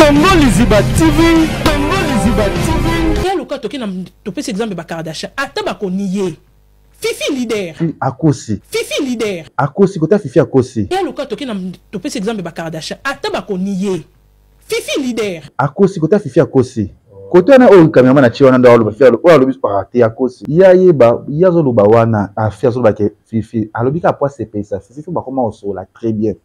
Congo Liziba TV, Congo Liziba TV. Ya loka toke na topesi exemple ba Kardashian ata bakoni ye. Fifi leader. Akosi. Fifi leader. Akosi kota Fifi akosi. Ya loka toke na topesi exemple ba Kardashian ata bakoni ye. Fifi leader. Akosi kota Fifi akosi. Kote wana oyo cameraman atie wana nde aloba Fifi oyo alobi ah te akosi. Ye ayeba ye azoloba wana afi azoloba ke Fifi alobi kaka po asepelisa Fifi fo bakoma kosolola très bien.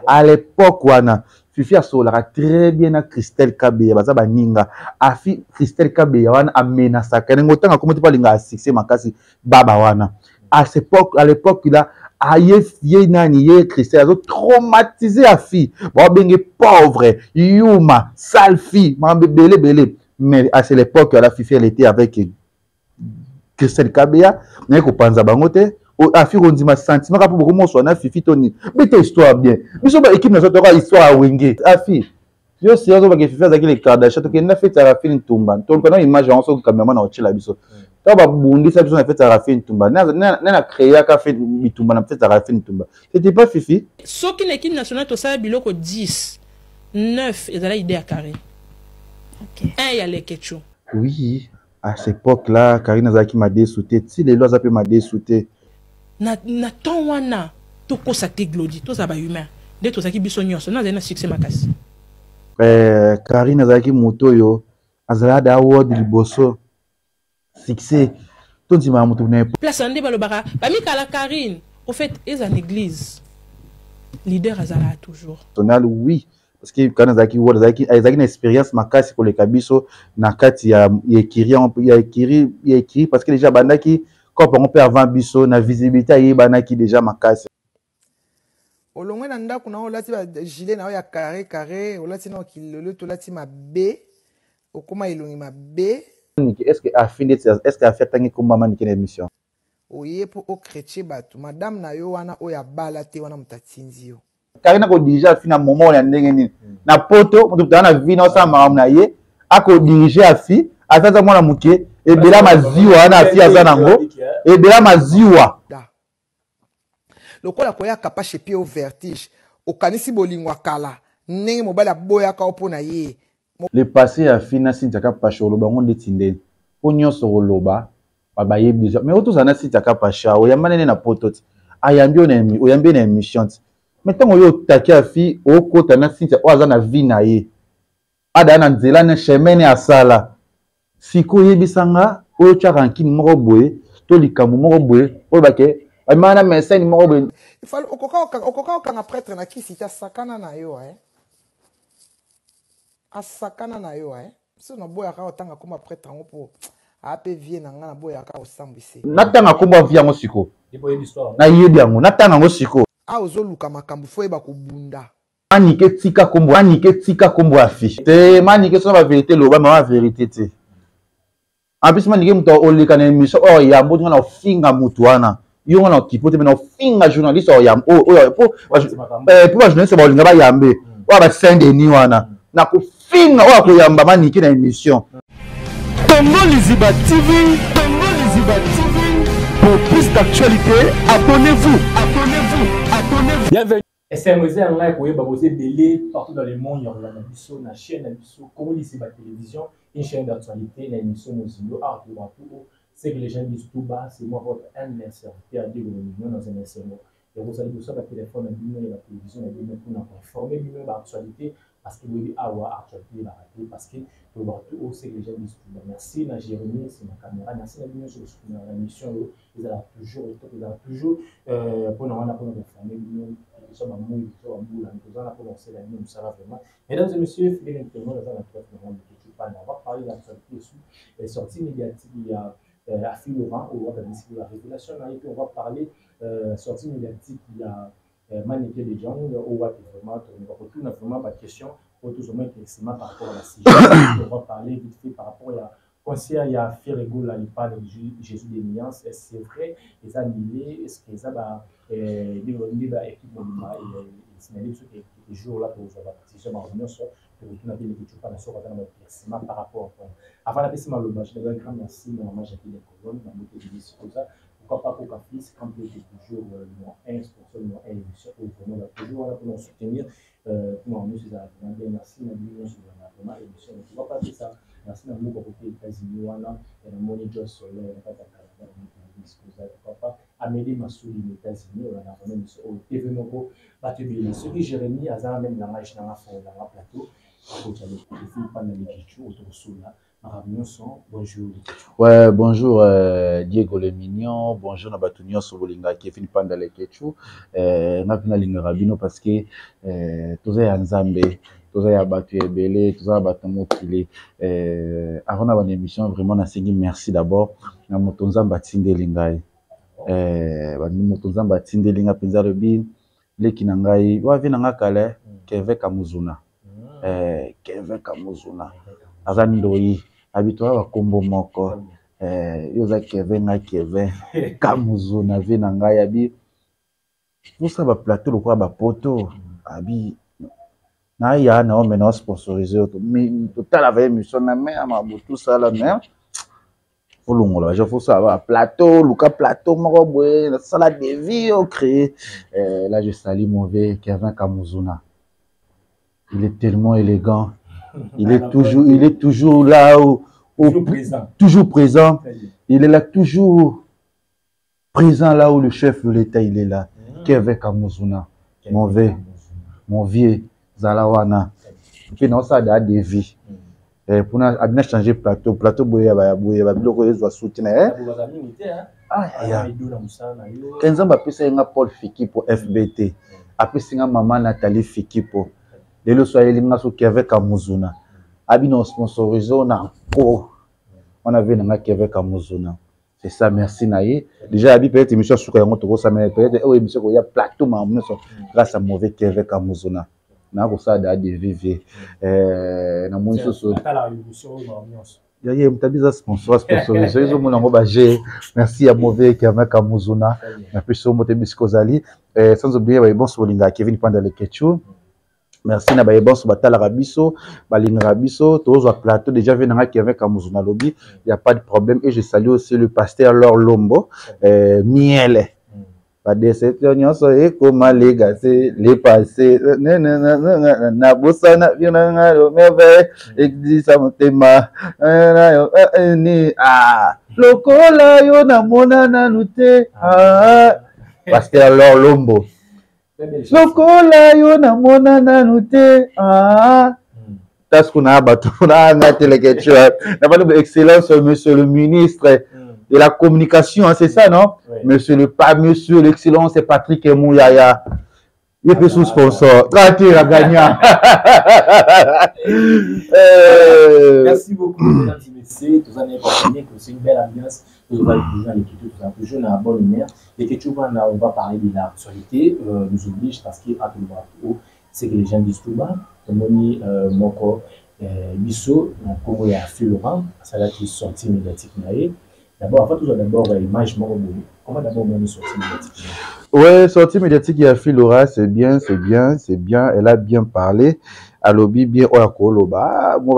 À l'époque wana Fifi asololaka très bien na Christelle Kabeya baza baninga. Afi Christelle Kabeya wana amenasaka ndenge otanga kombo te po alingaka succès makasi baba wana. À cette époque, à l'époque là aye ye nani ye Christelle azo traumatiser Afi babenge pauvre yuma sale fille makambo ebele ebele mais à cette époque là Fifi elle était avec Christelle Kabeya naye kopanza bango te afi kondima sentiment kaka mpo bokomoswa na Fifi to nini beta histoire bien biso ba équipe na biso toyoka histoire ya Wenge Afi yo si azobaka Fifi azalaki le Kardashian tokende na feti ya Rafine Ntumba toluka na image yango soki cameraman akotyela biso ntango babundisa biso na feti ya Rafine Ntumba nani acréaka bitumba na feti ya Rafine Ntumba c'était pas Fifi. Soki na équipe nationale tosala biloko 10 9 ezala idée ya Karine, 1 ya Leketchou. Oui, à cette époque là Karine azalaki madesu te ti lelo aza mpe madesu te. Na temps wana tokosa te Glody, tozala ba humain nde tozalaki biso nyonso na azali na succès makasi. Karine azalaki moto oyo azalaka da award liboso succès tondimaka moto na place nde balobaka bamikala Karine au fait eza na église leader azalaka toujours. Tonal oui parce que Karine azalaki ward azalaki azalaki na expérience makasi koleka biso na kati ya écurie ya écurie ya écurie parce que déjà bandaki kope yango mpe avant biso na visibilité ayebanaki déjà makasi. Olongwe na ndako na yo olati ba gilet na yo ya carré carré olati na kilolo tolati mabe okoma elongi mabe. Est-ce que afi ndeti est-ce que afi atangi komba Manike na émission? Oye po o chrétien bato madame na yo wana oyo abala te wana moto atindi yo. Karine ako diriger afi na moment ya ndenge nini? Na poto moto moto na vie na osala makambo na ye ako diriger afi afi aza mwana moke ebela maziwa wana afi aza nango ebela maziwa. Lokola koya kapashe pie au vertige okanisi bolingo ya kala ndenge mobali aboyaka yo mpo na ye. Le passé ya fi na Cynthia Kapasha oloba ngo ndeti nde po nyonso koloba bayebi deja mais otozala na Cynthia Kapasha oyamba nene na poto ti ayambi yo na oyambi na émission ti mais ntango yo otaki ya fi okota na Cynthia oyo aza na vie na ye ada na nzela na chemin ne asala sikoyo oyebisa nga oyo tya rankine moko boye to likambo moko boye oyo bake bamema na mesene moko boye. Okoka okanga prêtre na kisi te asakana na yo eh? Asakana na yo eh? So naboyaka otanga komba prêtre yango mpo ape vie na nga naboyaka osambwise. Natanga komba vie yango siko nayebi yango natanga yango siko. Awa ozoluka makambo fo oyeba kobunda. Manike tika kombo Manike tika kombo ya fiche te Manike sona ba vérité loba mama vérité te en plus Manike moto oleka na émission oyo yambo nga na ofinga moto wana yo nga na okipo te mais na ofinga journaliste oyo yambo oyo po po ba journaliste baolinga bayambe oyo ba Saint Denis wana na kofinga oyo akoyamba Manike na émission. Congo Liziba TV, Congo Liziba TV. Pour plus d'actualités, abonnez-vous, abonnez-vous, abonnez-vous. Bienvenue. Esengo eza ya ngai koyeba boza ebele partout dans le monde ya kolanda biso na chaîne na biso Congo Lisiba Télévision, une chaîne d'actualité na émission Mozindo art tout partout ce que les gens disent tout bas, c'est moi votre humble serviteur Diego Mignon dans un esengo ya kozala liboso ya batelefone na bino ya batelevizio na bino mpona koinforme bino baactualité parce que boyebi awa actualité ebaka te parce que tolobaka tout haut ce que les gens disent tout bas. Merci na Jérémie c'est ma caméra, merci na bino nyonso bosoutenaka na émission oyo ezalaka toujours top, ezalaka toujours mpona wana mpona koinforme bino soit bamoi soit bambula toza na mpona kosala bino mosala vraiment. Mesdames et messieurs, fidèles internautes, naza na droite na ngai Leketchou Panda. On va parler de l'actualité sous sortie médiatique il y a Afi Laurent oyo wapi abimisi la révélation na ye mpe on va parler sortie médiatique il y a Manike de Jong oyo wapi vraiment tokoka kotuna vraiment ba question oyo tozoma éclaircissement par rapport à la sujet. On va parler vite fait par rapport ya concert ya Ferre Gola epa de Jésus de Nuance. Est-ce c'est vrai eza annulé? Est-ce que eza ba nde ba équipe mobimba esignalé biso ke jour là tozwa ba précision bango nyonso tokotuna mpe Leketchou Panda soki aza na ba éclaircissement par rapport à avant napesi maloba. Je d'abord un grand merci na mama Jacqueline Colonne na mbote Denise Koza, pourquoi pas Coca Fils quand tu es toujours numéro 1 sponsor numéro 1 émission oyo vraiment toujours wana mpona soutenir mpona nyonso ezala vraiment bien. Merci na bino nyonso bolanda. Vraiment émission pourquoi pas ça. Merci na mboka côté États-Unis wana ya namoni Joe Soleil na kati ya Canada na moni pourquoi pas Amélie Masuli na États-Unis olanda vraiment émission oyo TV moko bato ebele. Soki Jérémie aza même langage nanga fond nanga plateau akotya lefi panda lekichu otokosola makambo nyonso. Bonjour. Ouais, bonjour Diego le mignon, bonjour na bato nyonso bolingaka Kevin Panda Lekechu. Nga mpe nalingaka bino parce que toza ya Nzambe, toza ya bato ya ebele, toza ya bato ya mokili. Avant na bana émission, vraiment nasengi merci d'abord na moto Nzambe atindeli ngai. Moto Nzambe atindeli ngai mpenza alobi leki na ngai, wavi na nga kala Kevin Kamuzuna. Kevin Kamuzuna aza ndoi abi toza bakombo moko, yo oza Kevin, ngai Kevin Kamuzuna. Vie na ngai abi tosala baplateau lokola bapoto, abi naya na yo me na sponsorise yo, totala va émission na me ya makambo tosala, mais olongola bajo fosala ba plateau, luka plateau moko boye nasala devis ocréé. Là je salue mon vieux Kevin Kamuzuna, il est tellement élégant, il est toujours là où toujours présent. Toujours présent, il est là, toujours présent là où le chef de l'État, il est là. Kevin Kamuzuna, mon vieux zala wana mpe naosala da devis mpona abina changer plateau, plateau boye ya boye ya babiloko ezwa soutien na ye. Nzambe apesa ye nga Paul Fikipo FBT, apesi nga mama Nathalie Fikipo. Lelo so ayeli nga so Kevin Kamuzuna, abino sponsorise na nko wana vie na nga Kevin Kamuzuna, c'est ça. Merci na ye déjà. Abi peut-être émission suka yango tokosama, peut-être oyo émission koya plateau makambo nyonso grâce à mauvais Kevin Kamuzuna nakosala da devis namoni susu yaye moto abi eza sponsor, sponsorise ezomona yango baje. Merci ya mauvais Kevin Kamuzuna, napesi yo mbote bisika ozali, sans oublier baye bonso bolingaka Kevin Panda Lekechu. Merci na baye bonso batalaka biso, balingaka biso. Tozwa plateau déjà vie nanga Kevin Kamuzuna alobi y a pas de problème. Et je salue aussi le pasteur Laure Lombo, miele badéception nyonso ekoma legacy, le passé nabosana bino nanga merveille ekidisa motema ni lokola yo namona nanu te. Pasteur Laure Lombo, lokola yo namona nanu te. Tasku na bato na teleke na excellence monsieur le ministre de la communication, c'est ça, non? Oui. Monsieur le pas monsieur l'excellence Patrick Mouyaya, il fait sous sponsor tranquille à gagnant. Merci beaucoup, mesdames et messieurs. Tous en que c'est une belle ambiance. Nous allons toujours l'équipe, tout toujours dans la bonne humeur. Et que tu vois, on va parler de l'actualité, nous oblige parce qu'il y a tout le c'est que les gens disent tout bas. Tomoni moko biso na nkombo ya Florent asalaki sortie médiatique na ye. D'abord, avant tout, d'abord image moko boye, comment d'abord omoni sortie médiatique? Ouais, sortie médiatique ya Philora, c'est bien, c'est bien, c'est bien. Elle a bien parlé. Alobi bien oyo akoloba mo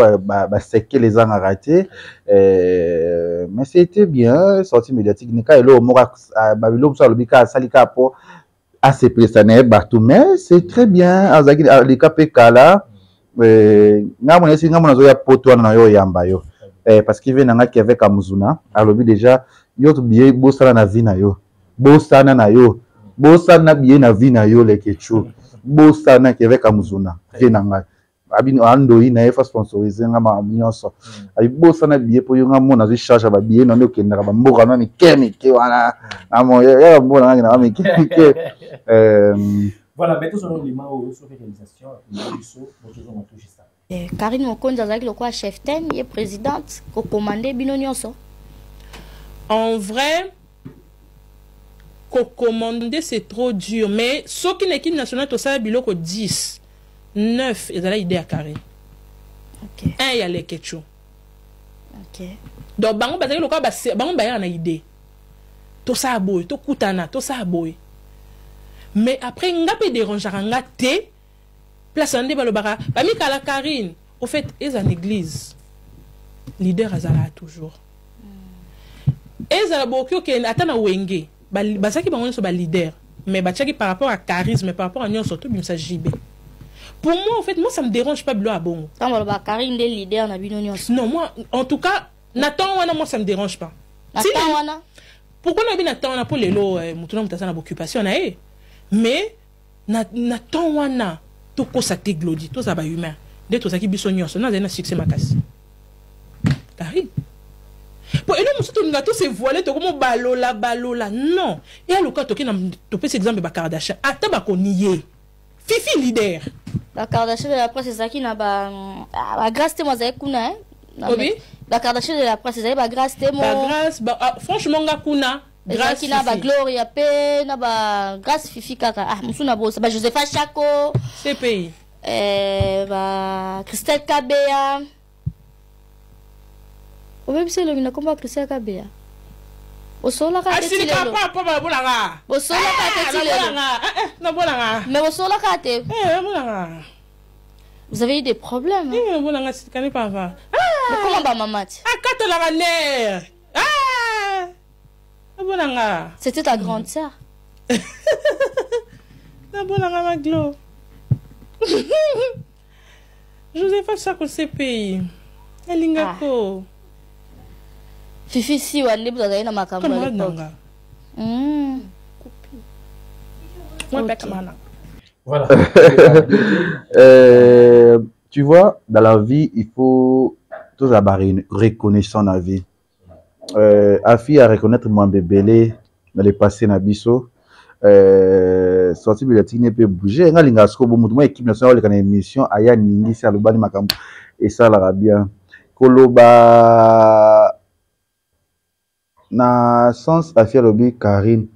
basekele ezangaka te, mais c'était bien sortie médiatique. Nika eloko moko babiloko mosusu alobi kaka asali kaka mpo asepelisa na ye bato, mais c'est très bien. Azalaki aleka mpe kala nga mona esi nga mona azoya poto wana na yo oyamba yo, parce que vie na nga Kevin Kamuzuna alobi déjà yo billet bosala na vie na yo, bosana na yo, bosana billet na vie na yo Lekechu, bosana Kevin Kamuzuna vie na ngai abi andoi na ye fa sponsorise nga makambo nyonso. Abi bosana billet mpo yo nga mona azwi charge ya babillet na nde okendaka bamboka na mike mike wana ya bamboka na nga mike mike. Voilà, mais tozona lima oyo soki réalisation biso botozonga touche ça. Karine Mokonzi azalaki lokola chef ten, ye présidente kokomande bino nyonso. En vrai, kocommander, c'est trop dur, mais soki na équipe nationale tosala biloko 10, 9 ezala idée ya Karine, 1 ya Lekechu. Donc bango bazalaki lokola bango bayaka na idée, tosala boye, tokutana, tosala boye, mais après nga mpe dérangeaka nga te. Place wana nde balobaka bamikala Karine. Au fait, eza na église, leader azalaka toujours. Ezala bokoki okende ata na Wenge, bazalaki bango nyonso baleader, mais batiaki par rapport à charisme, par rapport à nyonso, tobimisa JB. Pour moi, en fait, moi, ça me dérange pas bilo ya bongo. Ntango balobaka Karine nde leader na bino nyonso. Non, moi, en tout cas, na temps wana, moi, ça me dérange pas. Na temps wana. Pourquoi nayebi na temps wana? Mpo lelo motu na moto aza na baoccupation na ye, mais na temps wana, tokosa te, Glodi, tozala bahumain nde tozalaki biso nyonso. Nazali na succès makasi, Karine, po elo mosusu tolinga tose voile, tokomo balola balola. Non, eya loka toke na topesi exemple baKardashian, ata bakoni ye Fifi leader. BaKardashian de la presse ezalaki na baGrâce te mo azalaki kuna, eh? Obi? BaKardashian de la presse ezalaki baGrâce te mo. BaGrâce ba, ah, franchement nga kuna. Ezalaki na baGloria mpe na baGrâce, Fifi kaka, ah, mosu na bosa, baJosepha Chako. CPI. Ba Christelle Kabeya. Obebisa elongi na kombo ya Christelle Kabeya. Bosololaka te ti lelo? Papa, babolanga. Bosololaka te ti lelo? Nabolanga. Mais bosololaka te? Nabolanga. Vous avez eu des problèmes, hein? Nabolanga sikani papa. Bokoma bamama ti. Akatelaka ner. Nabolanga. C'était ta grande sœur. Nabolanga, Maglo. Josepha Sako, CPI alingako. Fifi Siwa nde bozalaki na makambo ya camarade l'époque. Nanga. Moi mpe camarade nanga. Voilà. Tu vois, dans la vie, il faut tous avoir reconnaissant dans la vie. Afi à reconnaître moi bébélé dans le passé na biso. Sorti médiatique ne peut bouger. Nga linga sko bo mutu moi équipe nationale oleka na émission aya ningisi alobani makambo esalaka bien. Koloba na sens Afi alobi Karine.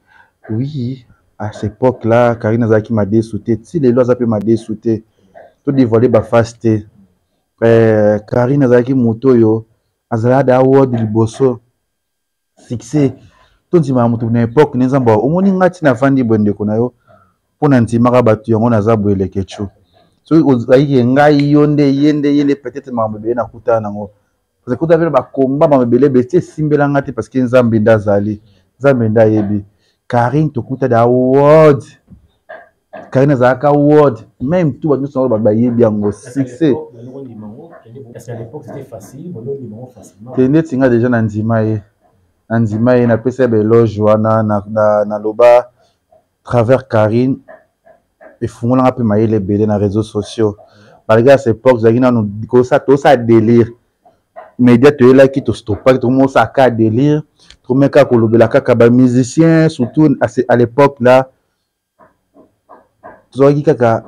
Oui, à cette époque là, Karine azalaki madesu te. Ti lelo aza pe madesu te. To dévoiler ba face te. Karine azalaki moto oyo azalaka da award liboso succès. Tondimaka moto na époque ne Nzambe omoni nga ntina afandi boye, ndeko na yo, mpo na ndimaka bato yango naza boye lekecu. Soki ozalaki ke ngai yo nde ye nde ye nde, peut-être makambo ebele nakutana nango, parce que kuta mpe bakomba makambo ebele ebele ti esimbelanga te, parce que Nzambe nde azali, Nzambe nde ayebi. Karine tokuta da award, Karine azalaka award même tout, bato nyonso bato bayebi yango succès. Est-ce qu'à l'époque c'était facile? Bon, nous, facilement. Te, neti nga déjà na ndima ye, na ndima ye, napesa ye baéloge wana, naloba travers Karine efungolanga mpe mayele ebele na réseaux sociaux, malgré à cette époque ezalaki nanu tosala délire média, toyelaki, tostopaki, tokomosala ka délire, tokomeka kolobela kaka bamusicien, surtout à l'époque là tozalaki kaka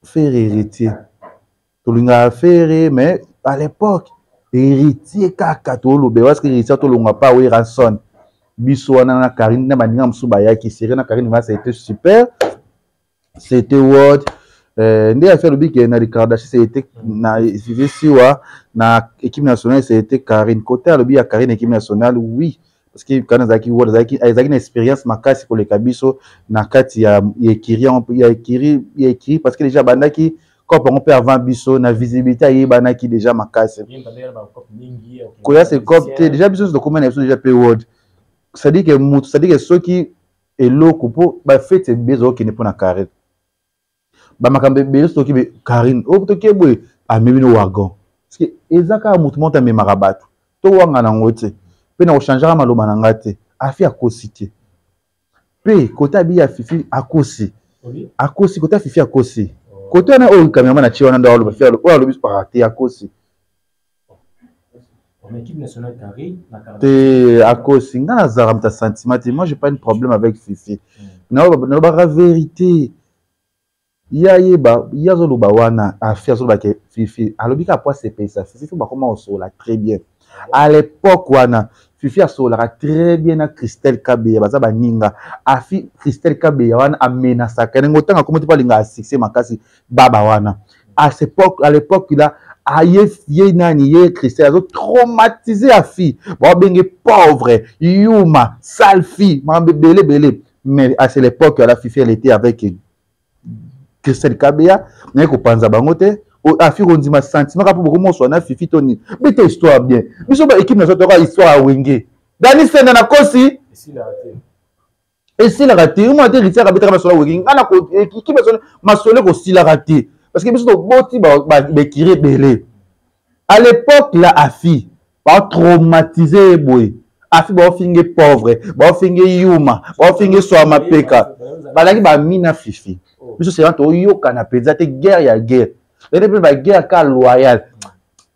Ferre, Héritier, tolingaka Ferre, mais à l'époque Héritier kaka tolobela, parce que Héritier tolongwa pa Werrason. Biso wana na Karine na baninga mosusu bayaki série na Karine wana, c'était super, c'était word. Nde afi alobi ke na Kardashian c'était na Fifi Siwa, na équipe nationale c'était Karine. Côté alobi ya Karine équipe nationale, oui, parce que Karine azalaki word, azalaki na expérience makasi koleka biso na kati ya écurie, ya écurie, parce que déjà bandaki cope yango mpe avant biso na visibilité, ayebanaki déjà makasi. Koya se cope te, déjà biso nyonso tokóma na biso déjà mpe word, c'est-à-dire que moto, c'est-à-dire que soki eloko mpo bafete ebele ezokende mpo na Karine, bamakambo ebele soki Karine oyo tokie boye amemi no wagon, parce que eza kaka motu moko amemaka bato, towanga nango te mpe na kochangeaka maloba na nga te. Afi akosi te mpe kote abi ya Fifi akosi, akosi kote ya Fifi, akosi kote wana oyo cameraman atie wana nde aloba oyo alobi te, akosi te, akosi. Nga nazalaka moto ya sentiment te, moi j'ai pas un problème avec Fifi. Nalobaka vérité. Ye ayeba, ye azoloba wana, afi azoloba ke Fifi alobi kaka po asepelisa Fifi. Fo bakoma kosola très bien à l'époque wana. Fifi asololaka très bien na Christelle Kabeya, baza baninga. Afi Christelle Kabeya wana amenasaka ndenge otanga komo te mpo alingaka succès makasi baba wana. À cette époque, à l'époque là, aye ye nani, ye Christelle azotraumatiser afi, babenge pauvre yuma, sale fille, makambo ebele ebele. Mais à cette époque la Fifi, elle était avec Christelle Kabeya. Naye kopanza bango te, afi kondima sentiment kaka mpo bokomoswa na Fifi toni bete histoire bien. Biso ba équipe naso toka histoire ya Wenge Dani Senda na kosi esilaka te. Omona te, Héritier akabetaka masolo ya Wenge. Nga na équipe naso masolo ekosilaka te. Parce que biso toboti baekiri ebele. À l'époque là, Afi batraumatize ye boye. Afi baofinge pauvre, baofinge yuma, baofinge swa mapeka. Balaki bamina Fifi. Biso sera toyokana mpenza te, guerre ya guerre. Ene mpe baguerre ka loyal.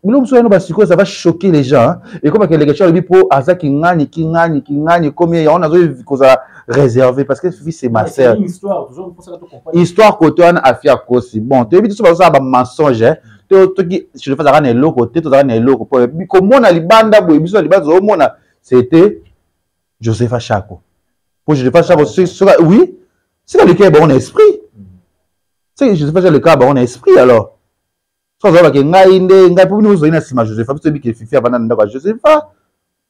Biloko mosusu wana basikoyo, ça va choquer les gens. Ekoma keleke ti alobi mpo aza kingani kingani kingani, ekomi yango nazo kozala réservé parce que Fifi, c'est ma sœur. Histoire kote wana, Afi akosi. Bon, toyebi te so bazosala bamensonge to toki Josefa azalaka na eloko te, tozalaka na eloko po komona libanda boye. Biso na libanda tozomona c'était Josepha Chako, po Josepha Chako soka, oui, soki aleki bango na esprit, soki Josepha Chako aleka bango na esprit, alors so azalaka ngai nde ngai mpo bino ozali na nsima Josepha. Biso toyebi ke Fifi avanda na ndako ya Josepha.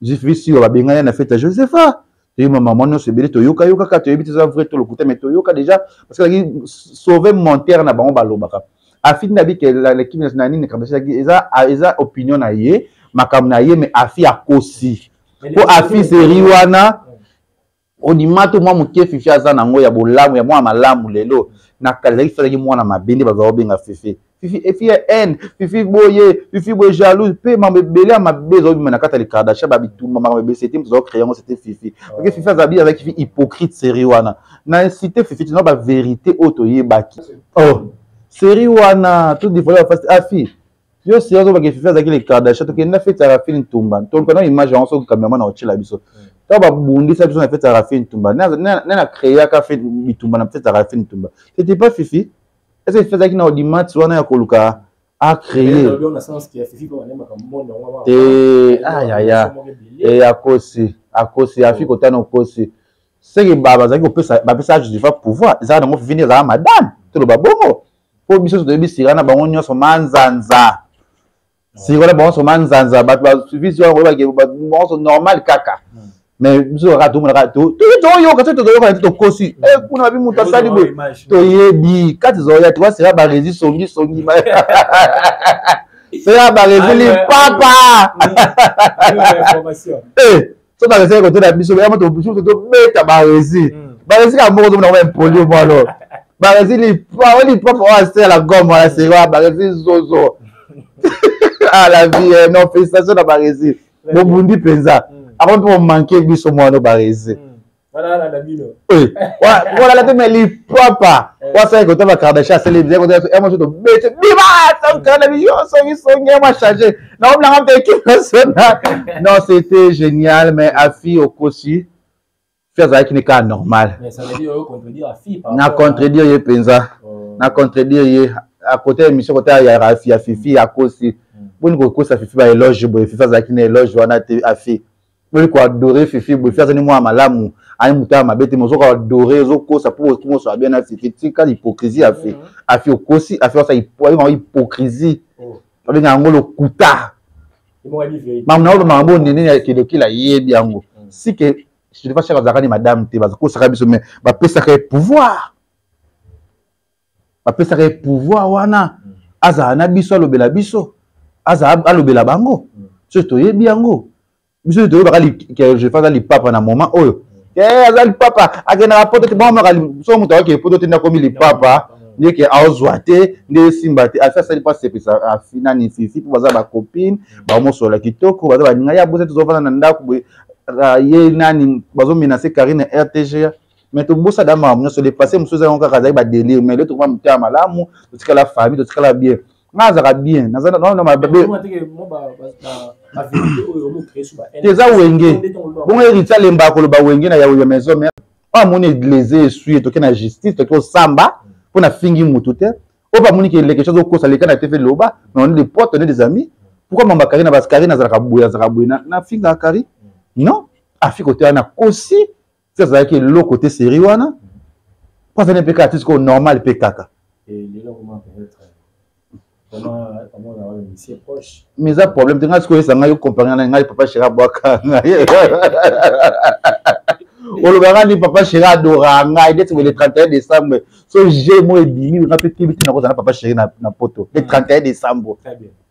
Fifi siwa babengani na fete ya Josepha. Toyebi mama nyonso ebele, toyoka kaka, toyebi te eza vrai to lokuta, mais toyoka déjà parce que azalaki sauve montere na bango. Balobaka Afi nde abi ke l'équipe na nini Kardashian eza opinion na ye, makambo na ye, mais Afi akosi mpo Afi seri wana ondima to mwa moke. Fifi aza nango ya bolamu ya mwana malamu. Lelo na kala ezalaki Fifi azalaki mwana mabe, nde bazala kobenga Fifi Fifi efi ya haine, Fifi boye, Fifi boye, jalouse mpe mambo ebele ya mabe ezobima na kati ya Kardashian, babitumba, makambo ebele. C'était moto azocréer yango, c'était Fifi, parce que Fifi azabi azalaki Fifi hypocrite. Série wana na incité Fifi tina bavérité oyo toyebaki. Oh, série wana tout dévoilé bafasi Afi yo série azobaka Fifi azalaki le Kardashian. Tokende na feti ya Rafine Ntumba, toluka na image yango soki cameraman na otiela biso. Ntango babundisa biso na feti ya Rafine Ntumba, nde na créaka bitumba na feti ya Rafine Ntumba, c'était pas Fifi. Est-ce que Fifi azalaki na audimat wana ya koluka acréer te? Ayaya, akosi, akosi Afi kotana, okosi. Seke bazalaki kopesa, bapesa Josepha pouvoir, ezalaka nango Fifi nde ezalaka madame. Toloba bongo mpo biso toyebi sika na bango nyonso manzanza, sika na bango nyonso manzanza. Bato basuffisi wana koyebake bango nyonso normal kaka, mais biso kaka tomonaka, toyoka, soki tozoyoka te, tokosi kuna babi moto asali boye, toyebi kati zoya toka sika baresi songi songi, sika baresi lipapa. So baresi kote na biso yamo tobeta baresi, baresi kaka moko ozomona ngo impoli mo. Alors baresi lipapa, lipapa oyo asala gomme wana, sika baresi zozo ah la vie. Non, félicitation na baresi, bobundi mpenza. Ako mpe omanke biso mwana baresi walala te, mais lipapa wasali kota bakardashian asali moso tobete bima sankana biyo songi songi yamo change naomnanga mpe équipe nationale. Non, c'était génial, mais Afi okosi. Fi azalaki ne kaka normal. Na contredire ye mpenza, na contredire ye à côté ya émission côté ya Rafi ya Fifi. Akosi. Boni kokosa Fifi baéloge boye? Fifi azalaki na éloge wana te. Afi, boni koadore Fifi boye? Fifi azali mwana malamu, ayi moto ya mabe te. Mozoka adore, ozokosa mpo moso abia na Fifi. Tika hypocrisie, Afi. Afi okosi. Afi wasa abenga hypocrisie, babenga yango lokuta. Makambo na oyo, makambo nene ya kelokila, yebi yango sike. Josepha Chaka azalaka ni madame te, bazakosaka biso, mais bapesaka ye pouvoir, bapesaka ye pouvoir wana azala na biso, alobela biso, azala alobela bango. Soki toyebi yango, biso toyebaka Josepha aza lipapa na moment oyo aza lipapa, akendaka poto te. Bomaka so moto akokende poto te nde akomi lipapa, ndeke aozwa te, nde esimba te. Afi asali mpo asepesa Afi nani Fifi, mpo baza bacopine, bamosola kitoko, baza baninga ya bosa. Tozofanda na ndako boye, ye nani bazomenace Karine RTG, mais tobosa da makambo nyonso le passé. Mosusu eza yango kaka azalaki badélire, mais le tokoma motema malamu, totikala famille, totikala bien. Nga azalaka bien mabe te, eza wenge bongo. Héritier alembaka koloba wenge na ya maison mère. Oyo amoni eglise esui, toke na justice, toke osamba mpo na fingi mutu te. Oyo mpe amoni ke eleke azokosa leka na TV, loba. Mais on est des potes, on est des amis. Pourquoi mamba Karine? Bas Karine azalaka boye, azalaka boye, na fingaka Karine? Non, afi kote wana kosi ti azalaki eloko te. Série wana mpo azali mpe kaka ti sikoyo normal mpe kaka. Mais eza problème te. Ngai sikoyo oyesa ngai, okompare na ngai papa chéri abwaka ngai, olobaka ni papa chéri adora ngai neti boye. Le 31 décembre so g mo ebimi nga mpe kebi te, nakozala na papa chéri na poto le 31 décembre.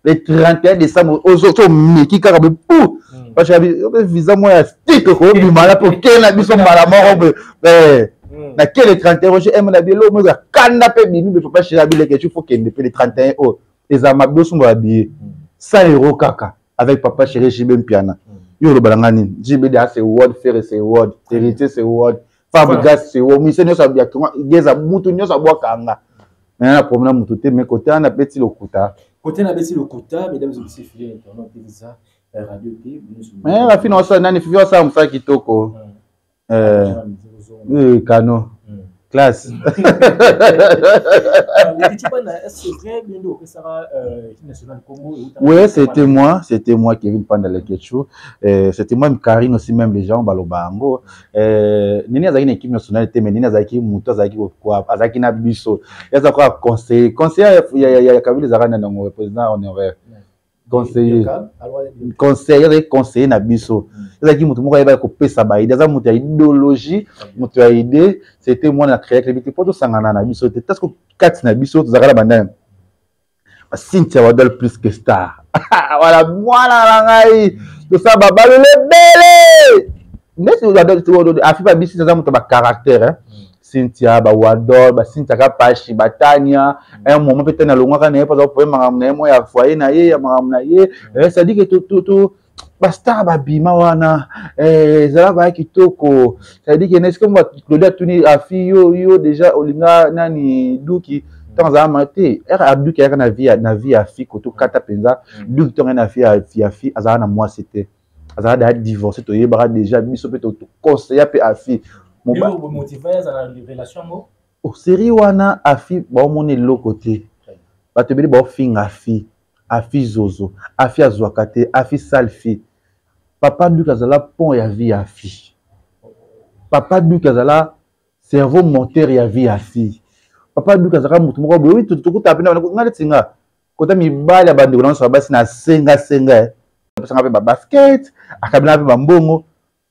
Le 31 décembre ozo so omeki kaka boye pu papa chéri visa mo ya stick kobima na mpe okei na biso mbala moko boye. Na ke le 31, Roger M na bielo mo ya kanda pe bimi be papa chéri abileke tu faut kende pe le 31 oyo eza mabe osomba ba billet 100 € kaka avec papa chéri JB Mpiana. Yo oloba na nga nini? JB de c'est word, Ferre c'est word, Héritier c'est word, Fabregas c'est word, mise nyonso ya geza mutu nyonso abwaka nga. Mais na problème na mutu te, mais côté wana beti lokuta. Côté na beti lokuta, mesdames et messieurs, fidèles internautes, eza radio te. Mais la fille osala nani, fifi osala mosala kitoko. Kano classe. Ouais, c'était moi, Kevin Panda Leketchou. C'était moi, Karine aussi, même les gens, baloba yango. Nini azalaki na équipe nationale te, mais nini azalaki moto azalaki quoi, azalaki na biso. Yaza quoi conseiller, conseiller ya Kabila ezalaka nani yango, président honoraire. Conseiller, conseiller, azalaki conseiller na biso. Ezalaki moto moko ayebaki kopesa ba idée, aza moto ya idéologie, moto ya idée. C'était moi na créer crédit po tosangana na biso te. Parce que kati na biso tozalaka na bandani. Ba Cynthia Wadol plus que star. Voilà, mwana na ngai. Tosala ba balole ebele. Neti Wadol, afi ba bisi aza moto ya ba caractère, hein. Cynthia, ba Wadol, ba Cynthia Kapashi, ba Tania, un moment peut-être na longwaka na ye mpo aza kopoye makambo na ye mo ya foyer na ye, ya makambo na ye. C'est-à-dire que to ba star babima wana, ezala baya kitoko. C'est-à-dire que est-ce que moi Claudia atuni afi yo déjà olinga nani Duki ntango azala ma te, ere Duki ayaka na vie na vie ya fi koto kata mpenza. Duki ntango aye na vie ya fi azala na mwasi te, azala deja divorcé, toyebaka déjà biso mpe toconseilla mpe afi. Série wana afi baomona eloko te, bato ebele baofinga afi, afi zozo, afi azwaka te, afi sale fi. Papa Duki azala pont ya vie ya afi. Papa Duki azala cerveau moteur ya vie ya fi. Papa Duki azalaka motu moko boye tokuta mpe nga neti nga kota mibali ya bandeko na nyonso ya basi na senga senga, apesanga mpe babasket, akabelanga mpe bambongo,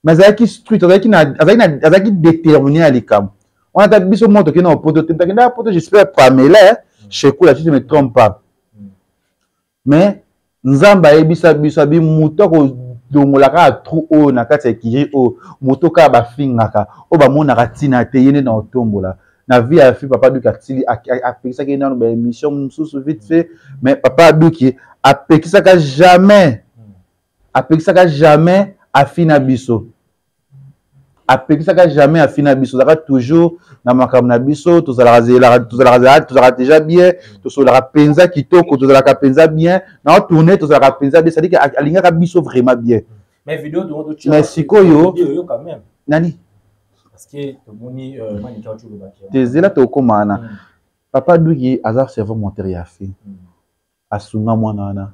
mais azalaki strict, azalaki déterminé ya likambo wana. Ata biso moko tokende na poto te, takendaka poto, j'espère Pamela Shekula, si je me trompe pas. Mais Nzambe ayebisa biso abi moto akodongola kaka trou oyo na kati ya ekiri oyo, moto kaka bafingaka oyo bamonaka ntina te, ye nde na otombola na vie ya fi. Papa Duki atili apekisaki ye nano baémission mosusu vite fait, mais papa Duki apekisaka jamais, apekisaka jamais afi na biso, apekisaka jamais afi na biso. Ozalaka toujours na makambo na biso, tozalaka déjà bien, tosololaka mpenza kitoko, tozalaka mpenza bien na otourne, tozalaka mpenza bien. C'est-à-dire que alingaka biso vraiment bien. Mais vidéo Mais sikoyo nani tezela tokóma wana. Papa Duki aza cerveau moteur ya fi, asunga mwana wana.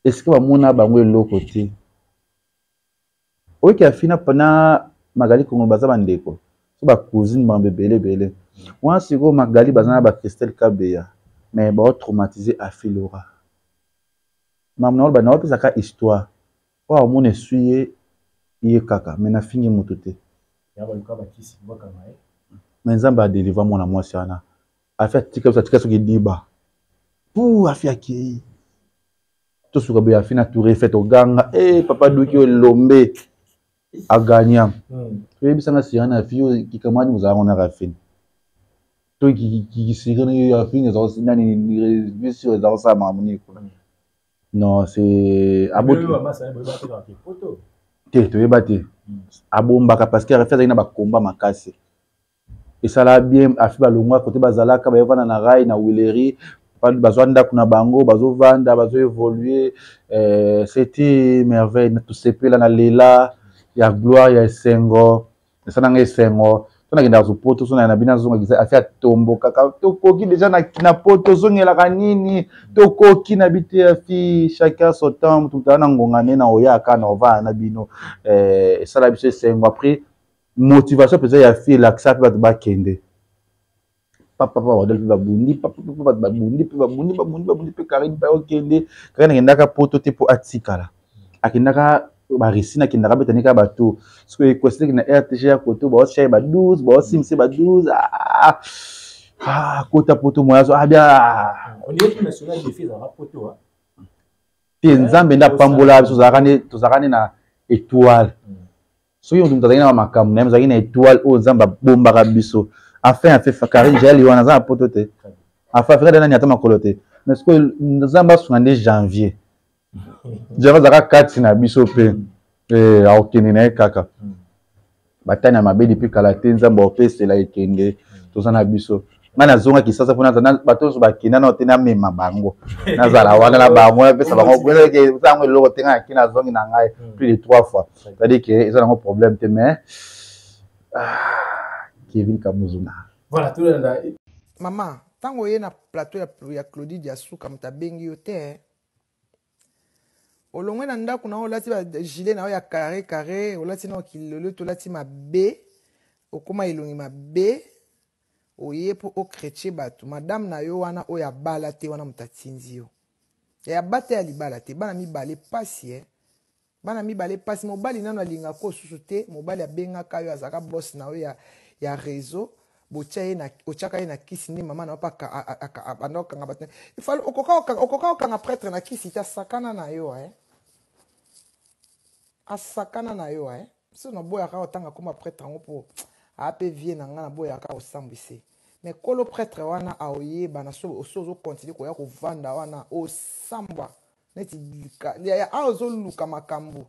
Esika bamona bango eloko te, oyoki afi na Magali Kongo baza bandeko so bacousine, bango ebele ebele wana. Sikoyo Magali baza na bachristelle Kabeya, mais baotraumatize afi Lora. Makambo na oloba naopesaka histoire oyo amona esui ye ye kaka, mais nafingi moto te. Mais Nzambe adelivra mwana mwasi wana. Afi atika biso, atika soki diba pu afi akei, tosuka boye afi na tour Eiffel, toganga e papa Duki oyo elombe aganya. Toyebisanga sira na afi oyo kikamani ozala ngo na rafine to kisiri na afini nani biso eza kosala makambo nini kuna. Non, c'est te, toyeba te, abombaka parce que afi azalaki na bakomba makasi. Esala bien afi balongwa kote bazalaka, bayovanda na rai na Wileri, bazwa ndako na bango, bazovanda, bazoévolue. C'était merveille, tosepela na lela ya gloire ya esengo, esalanga esengo. So nakendaka so poto, so na bino azongakisa afi atombokaka, tokoki deja na poto, ozongelaka nini, tokoki na bi te. Afi chacun son temps, motu moto aza na ngonga ne na oyaka na ovanda na bino. Esala biso esengo. Après motivation mpenza ya fi elakisa mpe bato bakende papa papa Wadol mpe babundi papa papa, bato babundi mpe babundi babundi babundi mpe Karine mpe okende. Karine akendaka poto te mpo atikala, akendaka barisi, nakendaka betani kaka bato soki ekwesiteki na RTG ya koto baotia ye ba 12, baosimisa ba 12 kota poto moya so abia te. Nzambe nde apambola biso, tozalaka nde na étoile. Soki moto azalaki na makambo na ye, azalaki na étoile oyo Nzambe abombaka biso. Enfin, afe Karine Jael wana aza na poto te. Afa Afrika nani ata makolo te. Mais sikoyo Nzambe asunga nde janvier. Janvier azalaka kati na biso mpe eh, akokende na ye kaka. Batani ya mabe depuis kala te, Nzambe akopesela ekende, toza na biso. Ngai nazonga Kisasa mpo bato nyonso bakenda nao te, namema bango, nazala wana na bango, napesa bango eza yango eloko te. Ngai naki nazongi na ngai plus de trois fois, c'est-à-dire que eza nango problème te. Mais ah, Kevin Kamuzuna. Voilà, tolanda. Mama, ntango oye na plateau ya Claudie Diasuka, moto abengi yo te. Olongwe na ndako na yo, olati ba gilet na yo ya carré carré, olati na kilolo, tolati mabe, okóma elongi mabe, oye mpo ochrétien bato. Madame na yo wana oyo abala te wana, moto atindi yo ya bata ya libala te. Bana mibale pasi, eh? Bana mibale pasi. Mobali nano alingaka osusu te. Mobali abengaka yo, azalaka boss na yo ya réseau. Botia ye na, otiaka ye na kisi nde mama na yo mpe abanda kokanga bato. Ifale okoka kokanga prêtre na kisi te. Asakana na yo, eh? Asakana na yo, eh? So naboyaka otanga koma prêtre yango mpo aa mpe vie na ngai, naboyaka osambwise. Mais kolo prêtre wana aoyebana. So ozocontinuer koya kovanda wana, osambwa neti awa ozoluka makambo.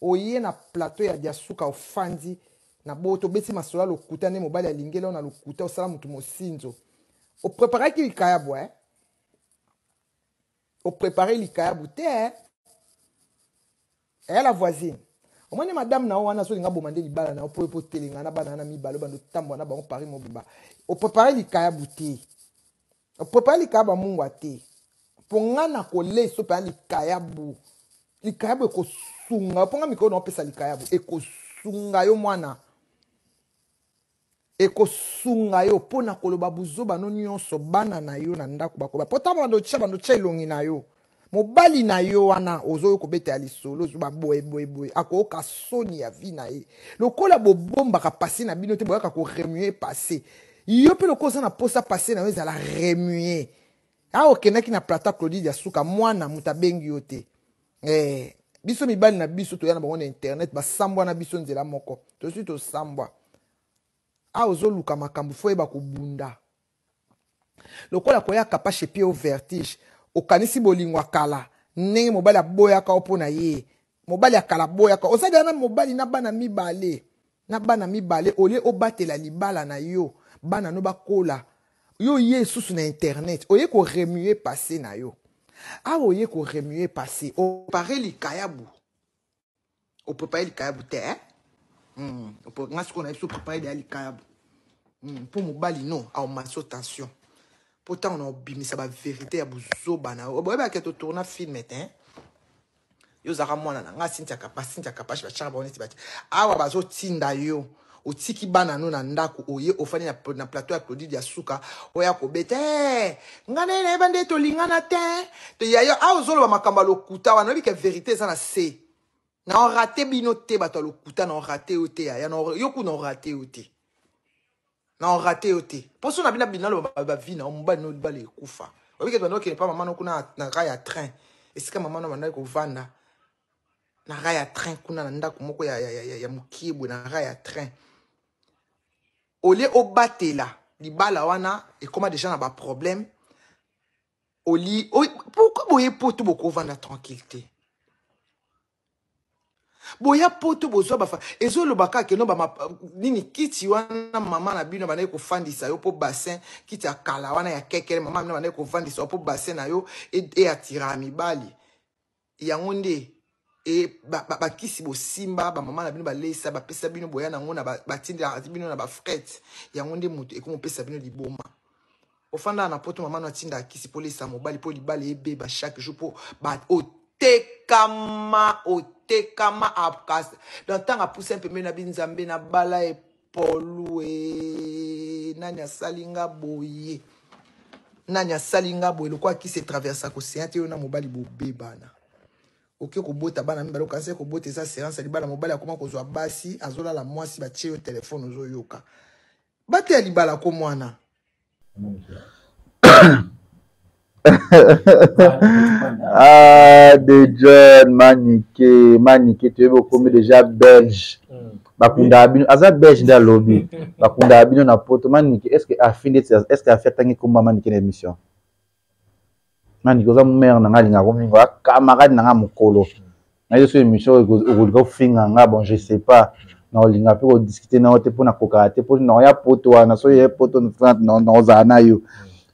Oye na plateau ya Diasuka, ofandi na bo tobeti masolo ya lokuta nde mobali alingeli oyo na lokuta, osala motu mosinzo. Opreparaki likayabu, eh? Oprépare likayabu te, eh? Eya la voisine, omoni madame na yo wana azolinga boma nde libala na yo mpo po telenga na bana wana mibale, obanda otambola na bango Paris mobimba. Oprépare likayabu te, oprépare likayabu ya mungwa te, mpo nga na kolesa mpenza likayabu. Likayabu ekosunga yo, mpo nga mikolo na opesa likayabu ekosunga yo mwana, ekosunga yo mpo na koloba buzoba no nyonso. Bana na yo na ndako bakoloba mpo ntango bando otya elongi na yo, mobali na yo wana ozoyo kobeta ya lisolo, ozoba boye boye boye, akoyoka soni ya vie na ye. Lokola bobombaka passé na bino te, boyaka koremuer passé. Yo mpe lokola oza na posa passé na yo ezala remuer, awa okendaki na plateau Claudide ya suka, mwana moto abengi yo te. Eh, biso mibali na biso toya na bango na internet, basambwa na biso nzela moko, tosi tosambwa. Awa ozoluka makambo, fo oyeba kobunda. Lokola koya kapashe pie o vertige, okanisi bolingo ya kala ndenge mobali aboyaka yo mpo na ye. Mobali ya kala aboyaka, oza deja na mobali na bana mibale, na bana mibale. Olie obatela libala na yo, bana no bakola. Yo ye lisusu na internet, oye koremuer passé na yo. Awa oye koremuer passé, opare likayabu, oprépare likayabu te, eh? Nga sikoyo na biso oprépare deya likayabu mpo mobali no aomasi tension, mpo ntango na obimisa bavérité ya buzoba na yo, boyebaka totourna film te, eh? Yo ozalaka mwana na nga Cynthia Kapa, Cynthia Kapashi, batiaka bango neti bati awa bazotinda yo. Otiki bana no na ndako, oye ofandi na plateau ya Claudide ya suka, oya kobeta hey, nga na ye nayeba nde tolingana te. Ya yo awa ozoloba makambo ya lokuta wana, oyebi ke vérité eza na se na orater bino te. Bato ya lokuta, na orater yo te. Yaya yo kuna, orater yo te, na orater yo te. Mpo so na bino bino aloba bavi na mobali no, libala ekufa. Oyebi ke banda okende mpa mama no kuna na rail ya train, esika mama no bandaki kovanda na rail ya train kuna, na ndako moko ya mokie boye na rail ya train. Olie obatela libala wana, ekóma déjà na baproblème. Oli pourquoi boye poto bokovanda tranquille te? Boya poto, bozwa bafa ezoloba kaka keno nini kiti wana mama na bino bandaki kofandisa yo mpo bassin, kiti ya kala wana ya kekele, mama na bino bandaki kovandisa yo mpo bassin na yo eatiraka mibali. Yango nde e bakisi bosimba, bamama na bino balesa bapesa bino, boya nango na batindelaka bino na bafret. Yango nde moto ekomopesa bino liboma. Ofandaka na poto, mama no atindaka kisi mpo lesa mobali, mpo libala ebeba chaque jour, mpo otekama, otekama. Akasa donc ntango apusa pembeni na binzambe na bala epolu e nani asali nga boye? Nani asali nga boye? Lokola kisi etraversa koseya te, yo na mobali bobebana, oke kobota bana mibale. Okanisi kobota eza séance ya libala. Mobali akoma kozwa basi, azolala mwasi, batie yo telefone, ozoyoka bate ya libala ko mwana. Ah, de John Manike, Manike, tu es beaucoup déjà belge. Bakundaka bino, aza belge nde alobi. Bakundaka bino na poto. Manike, est ce que afi ndeti, est ce que afi atangi komba Manike na émission? Manike oza mère na nga, alingaka mingi, oza camarade na nga mokolo. Na yo so émission okolika ofinga nga, bon je sais pas. Na olinga pe ko discuter na yo te pona kokaka te po na ya poto wana so ye poto na ozala na yo.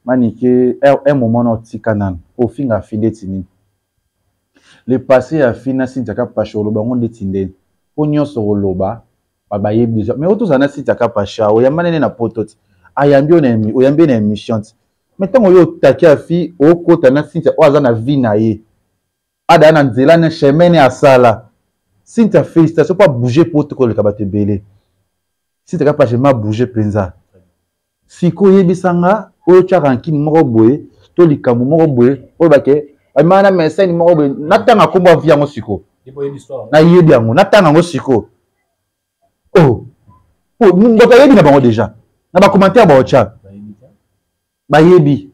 Manike, un moment na otika nanu ofinga afi ndeti nini? Le passé ya fi na Cynthia Kapasha oloba yango ndeti ndeni? Po nyonso okoloba bayebi deja. Mais oyo tozala na Cynthia Kapasha oyamba nene na poto ti ayambi yo na oyambi ye na émission ti. Mais ntango yo otaki afi okota na Cynthia oyo aza na vie na ye. Ada na nzela na chemin ne asala. Cynthia félicitations po bouger po koleka bato ebele. Cynthia Kapasha ma bouger penza. Sikoyo yebisa nga oyo tya rankine moko boye to likambo moko boye oyo bake bamema na mesene moko boye natanga nkombo ya vie yango sikoyo nayebi yango natanga yango sikoyo oh bato ayebi na bango deja na bacommentaire baotya bayebi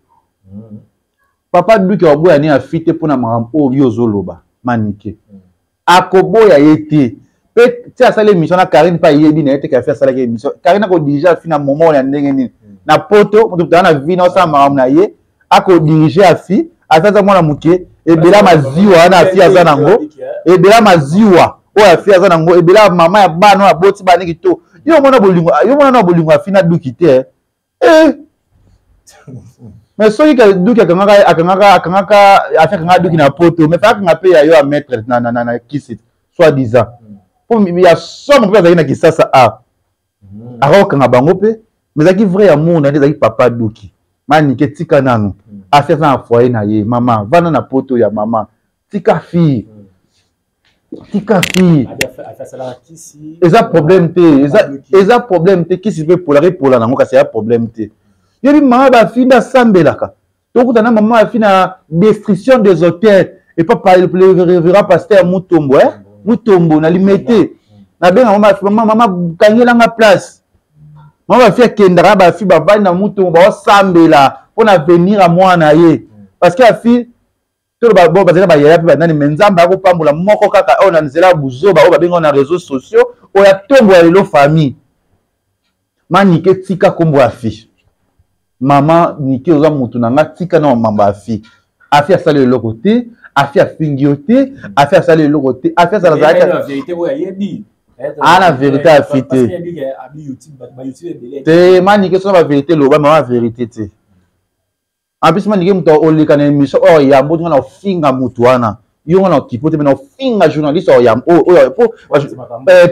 papa duki akoboya ne afi te mpo na makambo oyo yo ozoloba manike akoboya ye te mpe ti asali émission na Karine mpe ayebi na ye te kafi asalaki émission Karine akodirige afi na moment oyo ya ndenge nini na poto moto moto aza na vie na osala makambo na ye akodirige afi afi aza mwana moke ebela maziwa wana afi aza nango ebela maziwa oyo afi aza nango ebela mama ya bana oyo aboti bana kitoko yo omona bolingo yo omona na bolingo afi na duki te eh mais soki ka duki akangaka akangaka akangaka afi akangaka duki na poto mais akanga mpe ya yo ya maître na, na, na, na kisi soit disant mpo ya somo mpe azalaki na kisasa a akokanga bango mpe mais ezalaki vrai amour na ye nde ezalaki papa duki manike tika nanu afi aza na foyer na ye mama vanda na poto ya mama tika fille tika fille eza problème te eza problème te kisi mpe epolaka epola nango kasi eza problème te yebi mama bafi nde asambelaka tokuta na mama bafi na destruction des hôtels epa le révérend pasteur mutombo eh? Mutombo na limete nabenga mama bafi mama mama kangelanga place mama bafi akendaka bafi bavandi na mutombo baosambela mpo na avenir ya mwana ye parce que afi toloba bo bazali na bayaya mpe banani me nzambe akopambola moko kaka oyo na nzela ya buzoba oyo babenga na réseaux sociaux oyo atombola lelo famille manike tika nkombo ya fi mama nike oza motu na nga tika na mambo ya fi afi asali eloko te afi afingi yo te afi asali eloko te afi azalazalaki ana verité ya fi te te manike sona baverité loba mama verité te En plus manike moto oleka na émission oyo yambo nga na ofinga moto wana yo nga na okipo te me na ofinga journaliste oyo yambo oyo po po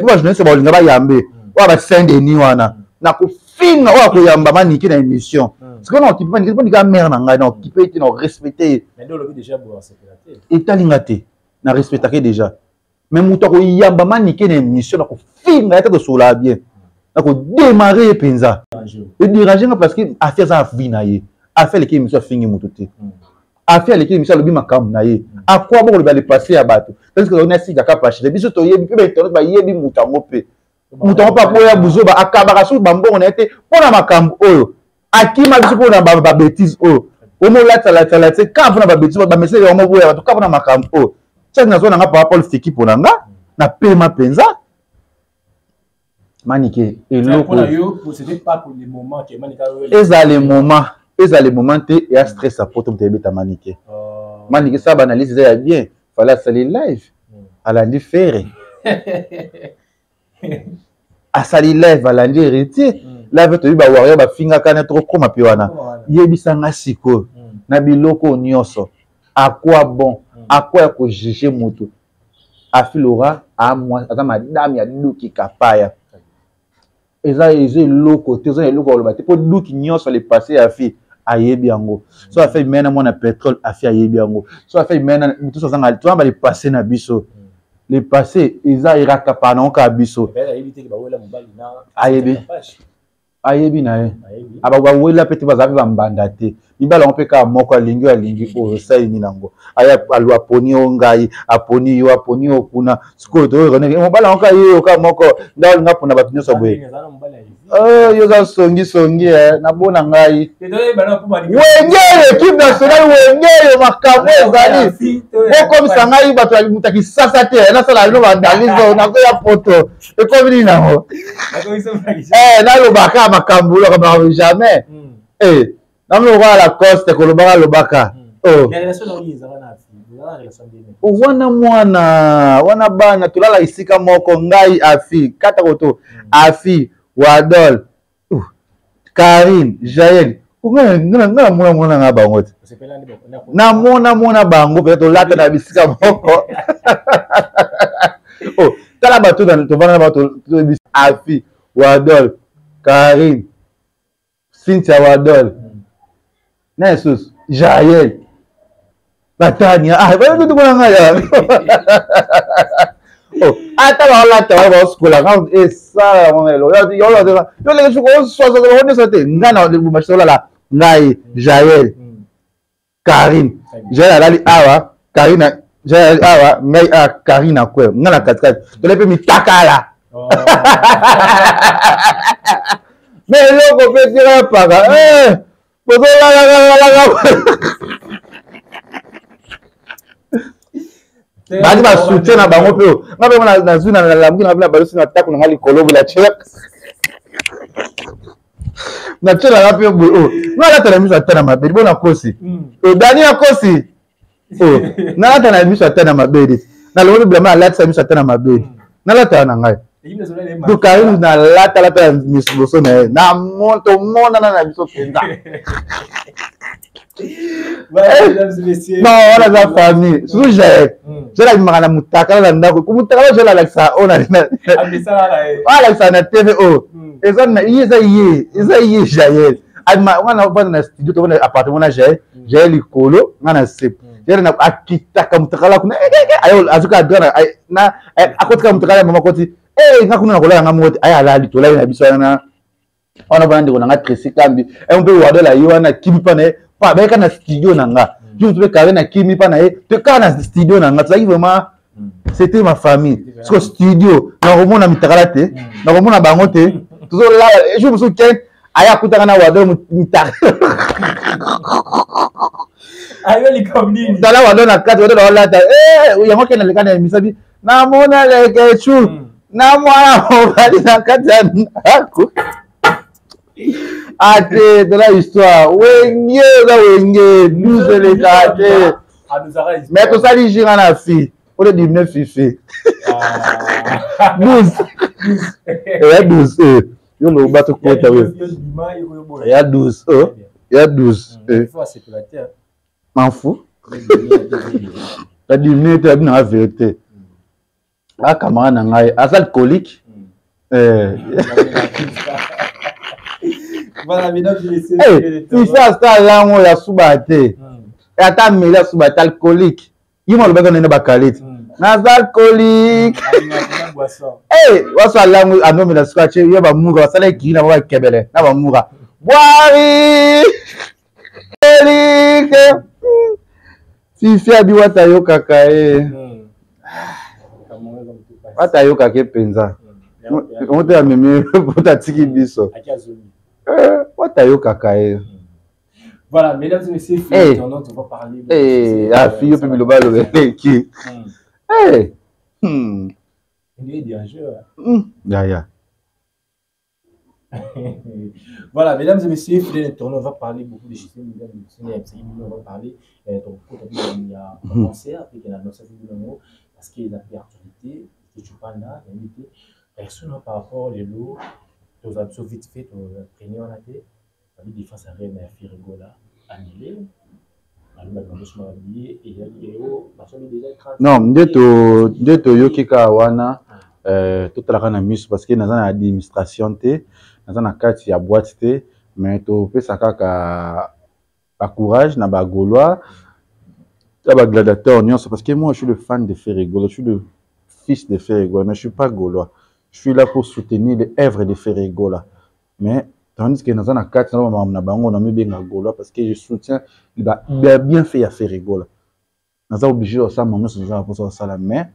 ba journaliste baolinga bayambe oyo ba Saint Denis wana na kofinga oyo akoyamba manike na émission sikoyo na okipe manike mpo nika mère na ngai na okipe te na orespecte ye etali nga te na respectake déjà mais moto akoyamba manike na émission na kofinga ye ata tosololaka bien na kodemare ye mpenza ederange nga parce que afi aza na vie na ye afi aleki émission afingi moto te afi aleki émission alobi makambo na ye akwa bokoloba le passé ya bato tandis que na sika kapashite biso toyebi mpe bainternet bayebi moto yango mpe moto yango mpe aboya buzoba akabaka soki bambongo na ye te mpo na makambo oyo akima biso mpo na babétise oyo omolatisalatisala te kaka mpo na babétise bamesele yango boya bato kaka mpo na makambo oyo tiaki nazwa na nga papa paul fiki mpo na nga na pema mpenza manike eloko ezala le moment ezala le moment te ya stress ya poto moto ebeta manike manike sala baanalyse eza ya bien fale asali live alandi fere asali live alandi héritier live toyebi ba warrior bafingaka na tokokoma mpe wana yebisa nga sikoyo na biloko nyonso akwa bon akwa ya kojuge moto afilora aza madame ya duki kapaya eza eza eloko te eza eloko ya koloba te mpo duki nyonso le passé ya fi ayebi yango so afe mena mwana pétrole afi ayebi yango so afe mena moto azanga toza ba le passé na biso le passé eza erakapa nango kaka biso ayebi ayebi na ye bawela mpe te bazala mpe bambanda te mibala yango mpe kaka moko alingi oyo alingi oyo osali nini yango aya aponi yo ngai aponi yo aponi yo kuna sikoyo toyoka mobala yango kaka ye yo kaka moko nde alinga mpona bato nyonso boye. Oh, yo oza songisongi eh, nabona ngai wenge equipe nationale wenge oyo makambo ezali bokomisa ngai bato ya moto ya kisasa te eh, nasala bino baanalyse nazoya poto ekomi nini yango eh, nalobaka makambo makambo jamais hmm. eh, namoni lokola lacoste kolobaka lobaka hmm. oh. Wana mwana wana bana tolala esika moko ngai afi kata koto hmm. Afi wadol uh, karine jael, ngai namona mona ngai bango te, namona mona bango mpenza tolata na bisika moko. Oh, tala bato tovanda na bato, afi wadol, karine, Cynthia Wadol na lisusu Jael Batania, ah bayebi kuna ngai ya oh, ata baolata wana baosukola nga esala yango ngai eloko yo leke soki oswaswa bango nyonso te. Ngai na lubumbashi tolala ngai Jael Karine, Jael alali awa, Karine, Jael alali awa, ngai awa, Karine akwe ngai na katikati, tole mpe mitakala. Oh. Me eloko mpe tika paka eh, bozolalakalaka baki basoutien na bango mpe nga mpe nazwi na lamuki na nga mpe na balusi na tako na nga likolo bola natyelaka mpe boye oyo oh, nga alata na miso ata na mabele bo nakosi hmm. oh, dani akosi oh, nalata na miso ata na mabele, nalongoli bilamba, nalatisa miso ata na mabele hmm. Nalataka na ngai donc Karine nalatalata na miso liboso na ye, tomonana na biso mpenza. Eh, non, wana aza famille surtout Jael hmm. Jael abimaka na mutakala na ndako, mutakala Jael alakisaka oyo alakisaka na TV oyo hmm. Eza ye, eza ye, eza ye Jael abima wana ovanda na studio, tovanda appartement na Jael hmm. Jael likolo, nga na se. Jael akitaka mutakala kuna, eh, eh, eh, azuka adra na akotika mutakala ya mama koti nga kuna nakolala nga moko te, aye alali, tolali na biso wana wana bana. Ndeko na nga Tracy Kambi e mpe Wadola ye wana akimi mpa na ye pa bayeka na studio na nga mm. Jour mpe kare na kimi mpa na ye te kaka na studio na nga tozalaki vraiment mm. C'était ma famille mm. Siko studio nakomona mitakala te, nakomona bango te, tozolala. Jour mosusu ken aya akutaka na Wadola mitakala, tala Wadola na kati, Wadola walata eh, yango ken aleka na emisabi namona Lekechu na mwana mobali na kati ya ndako ate. Tala histoire wenge eza wenge 12 eleka te, mais tosali jinga na fi oyo dimine fifi 12 eya 12 yo loba tokota oyo eya 12 eya 12 m'en fous nadimine te, abi nanga vérité. A camarade na ngai aza alcoolique. Fifi asa yango oyo asuba te, ata ameli asuba te, alcoolique. Ye mo alobaki nene bakale te, naza alcoolique waso alango anomela suka tie ye bamuka basala ekiri na bango bakebele na bamuka bwari alcoolique. Fifi abi wata ayokaka ye hmm. Wata ayokaka ye mpenza yango te, amemi poto atiki biso eh, wata ayokaka ye hmm. Voilà, mesdames et messieurs, hey. On va parler. De hey, ah, fille, puis le bal, qui Hey. Il est bien joué. Ya, ya. Voilà, mesdames et messieurs, fidèles internautes, on va parler beaucoup de choses. Mesdames et messieurs, on va parler euh, donc, il y a un concert, et qu'il y a parce qu'il y a l'actualité, que tu parles là, il y a personne par rapport les lots, aux absous vite fait, aux on a été, la défense à Rennes, à Firigola, annulé. Non, nde toyoki kaka wana euh, totalaka na miso parce que naza na administration te, naza na kati ya boîte te, mais topesa kaka bacourage na bagaulois na bagladiateur nyonso, parce que moi je suis le fan de Ferre Gola, je suis le fils de Ferre Gola, mais je suis pas gaulois, je suis là pour soutenir les œuvres de Ferre Gola. Mais tandis que naza na kati na bamakambo na bango, namibenga gaulois parce que je soutiens bienfait ya Ferre Gola. Naza obligé kosala makambo nyonso naza na mposa kosala, mais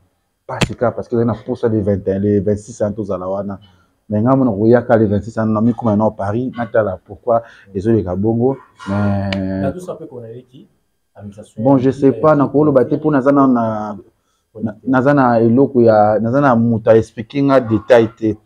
pasi kaka parce que ezali na mposa le 21, le 26 ans tozala wana. Mais ngai mona koyaka le 26 na mikoma na Paris, natala pourquoi ezoleka bongo. Mais bon, je sais pas, nakoloba te mpo naza na naza na eloko ya naza na moto aexplike nga détail te.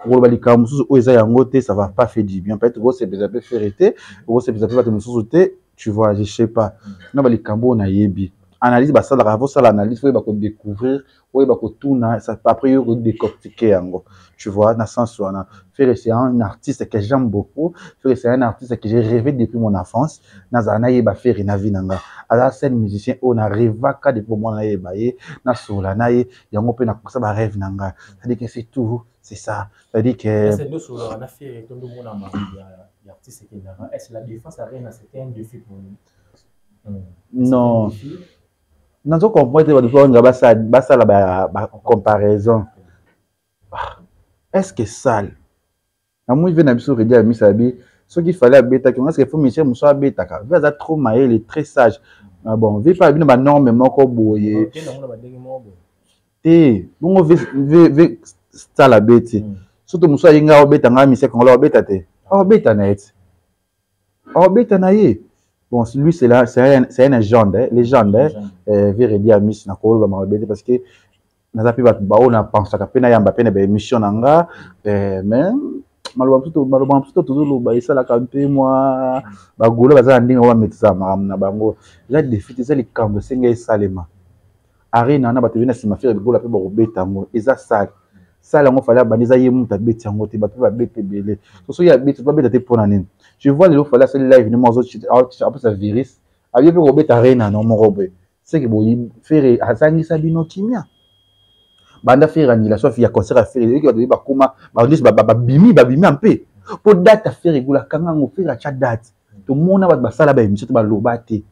Koloba likambo mosusu oyo eza yango te, ça va pas fait du bien. Peut-être okosepeza mpe Ferre te, okosepeza mpe bato mosusu te, tu vois, je sais pas. Na balikambo oyo nayebi, analyse basalaka, fosala analyse, oyeba kodécouvrir, oyeba kotuna, après yo kodécortiquer yango, tu vois. Na sens wana, Ferre, c'est un artiste que j'aime beaucoup. Ferre, c'est un artiste que j'ai rêvé depuis mon enfance. Nazala nayeba Ferre na vie na nga, aza seul musicien oyo narêvaka depuis mwana, nayeba ye, nasola na ye, yango mpe nakosa barêve na nga. C'est-à-dire que c'est tout, c'est ça, c'est-à-dire que Artiste ekendaka, est-ce la défense arena, c'était un défi pour nous? Non, nazo comprendre te. Bato balinga basala bacomparaison. Est ce que sale namoni ve na biso Redi Amisi abi soki Fally abetaki ngo, est ce que faut musicien mosusu abetaka? Ve aza trop mayele, très sage. Ah bon, ve mpe bino banorme moko boye te. Bongo ve sale abeti, surtout mosusu ayenga obeta ngai, musicien congolais obeta te, aobeta na ye te, aobeta na ye. Bon, lui, c'est là, c'est un légende, hein, légende, hein. Ve Redi Amis, na koloba mabe te parce que naza mpe bato baoyo napensaka mpe nayamba mpe na baémission na nga. Mais maloba mosusu, maloba mosusu tozoloba esalaka mpe mwa bagolo baza na ndenge oyo bametisa makambo na bango. Eza défi te, eza likambo esenga esalema. Arena wana, bato ebei na nsima Ferre Gola mpe bakobeta yango. Eza sale, sale yango Fally abandi, eza ye mutu abeti yango te, bato mpe babeta ebele. So soki abeti, babeta te mpona nini? Je vois lelo Fally asali live nemo, apesa virus, abie mpe kobeta arena no moko boye. Seke boyi Ferre azangisa bino kimia. Banda Ferre annulation ya concert ya Ferre, yoki bato bakoma banisi, babimi, babimi mpe mpo date ya Ferre Gola kanga yango. Ferre atya date, tomona bato basala baémission te, baloba te.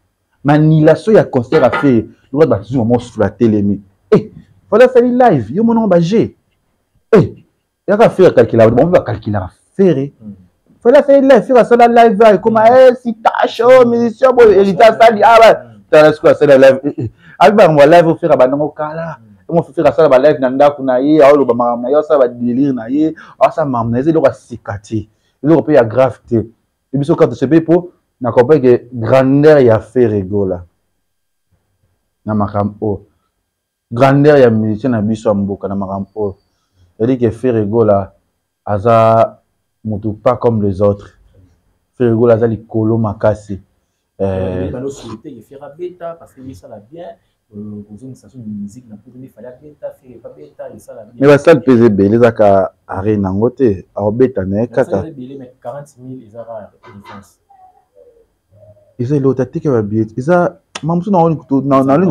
Annulation ya concert ya Ferre, lokola bazuma mosula atelemi. Eh, Fally asali live, yo monango baje eh yaka Ferre calculaka, bango mpe bacalculaka Ferre. Fally asali live, Ferre asala live, ekoma eh sitache o musicien boye, hérité asali awa. Tala sikoyo asali live, abi bango live. Ferre abandango kala mo, Ferre asala balive na ndako na ye, aoloba makambo na ye, asala badélire na ye, asala makambo na ye. Eza eloko ya sika te, eloko mpe ya grave te. Biso kaka tosepeli mpo na comprendre ke grandeur ya Ferre Gola na makambo oyo, grandeur ya musicien na biso ya mboka na makambo oyo. C'est-à-dire que Ferre Gola aza motu pas comme les autres. Ferre Gola aza likolo makasi. Bano souhaité Ferre abeta parce que esala bien, kozongisa so musique na poto nde Fally abeta, Ferre abeta, esala bien. Mais basale mpe eza ebele, ezaka arena yango te, aobeta na ye kaka. Ebele, mais 40 000 eza rare, défense. Eza eloko te, ateka babillet, eza mamosu. Nalingi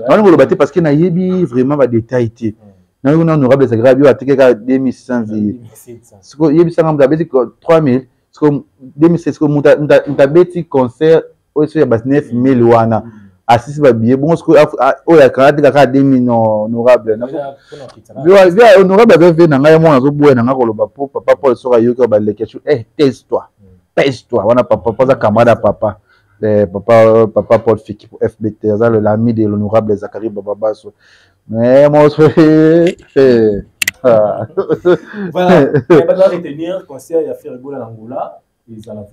koloba te parce que nayebi vraiment badétail te. Nayebi na honorable ezalaka bio, ateki kaka 2600 billet. Siko yebisanga, moto abeti 3000, siko 2007, siko moto abeti concert oyo so ya ba 9000 wana, asisi babillet bongo. Sikoyo oyo akanga te kaka 2000. Non, honorable, honorable aza ve na ngai, mwana azoboya na ngai koloba po papa Paul soki ayoki baleke su. Eh, taise toi, taise toi wana. Papa po aza camarade ya papa, papa, papa Paul Fiki FBT, aza l'ami de l'honorable Zakari Bababaso. Mais moi, Voilà, bato retenir concert ya Ferre Gola na Angola.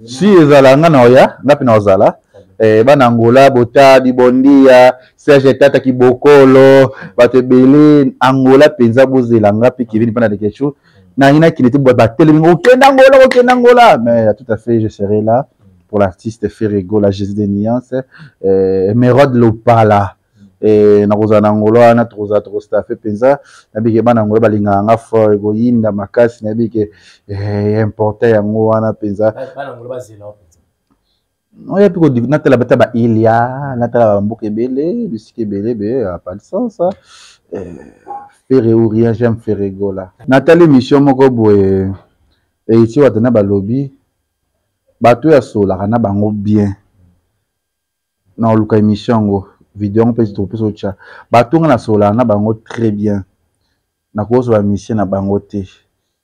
Si ezala nga na oya, nga mpe na ozala. Bana Angola, botadi bondia Serge Tata Kibokolo, bato ebele Angola mpenza, bozela nga mpe Kevin mpe na Leketchou. Nangi nakende te, batelemi, okende Angola, okende Angola. Mais tout à fait, je serai là pour l'artiste Ferre Gola, Jésus de Nuance, Merode Lopala. Nakozala na Angola wana, tokozala, tokostaffe mpenza. Nayebi ke bana Angola balingaka nga fort, ekoyinda makasi. Nayebi ke important yango wana mpenza. Oya mpe natala bata bailia, natala bamboka ebele, bisika ebele be pas de sens. Ferre ou rien, j'aime Ferre Gola. Natali émission moko boye, Héritier Watana balobi bato oyo asolaka na bango bien. Na oluka émission yango, video yango mpe tokopesa otya. Bato nga nasolaka na bango très bien, nakozwa bamission na bango te,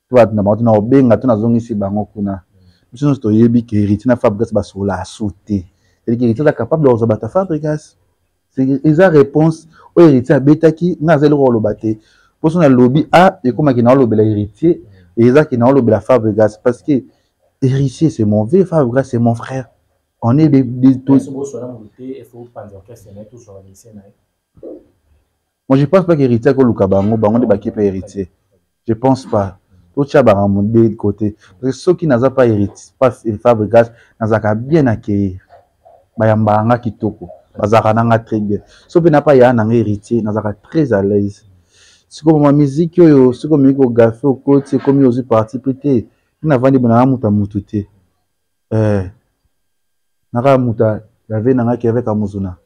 to bato na bango te, na kobenga to nazongisi bango kuna. Biso nyonso toyebi ke Héritier na Fabregas basolaka su te. C'est-à-dire que Héritier aza capable ya kozwa bato ya Fabregas. Eza réponse oyo Héritier abetaki. Nga aza eloko koloba te, mposo nalobi a ekomaki na olobela Héritier. Ezaki naolobela Fabregas parce que Héritier c'est mon vieux, Fabregas c'est mon frère. On est des Moi je pense pas qu'Héritier akoluka bango, bango nde bakipe Héritier. Je pense pas. Totia bango de côté. Parce que soki naza pas Héritier, pas Fabregas, nazalaka bien accueillir. Bayambaka nga kitoko. Bazalaka na nga très bien. Soki mpe na pa ya na nga Héritier, nazalaka très à l'aise. Sikoyo mama miziki oyo soki omeki kogafe okoti ekomi ozwi parti pris te. Navandi bona na moto ya motu te. Eh, naka moto ya ve na nga Kevin Kamuzuna.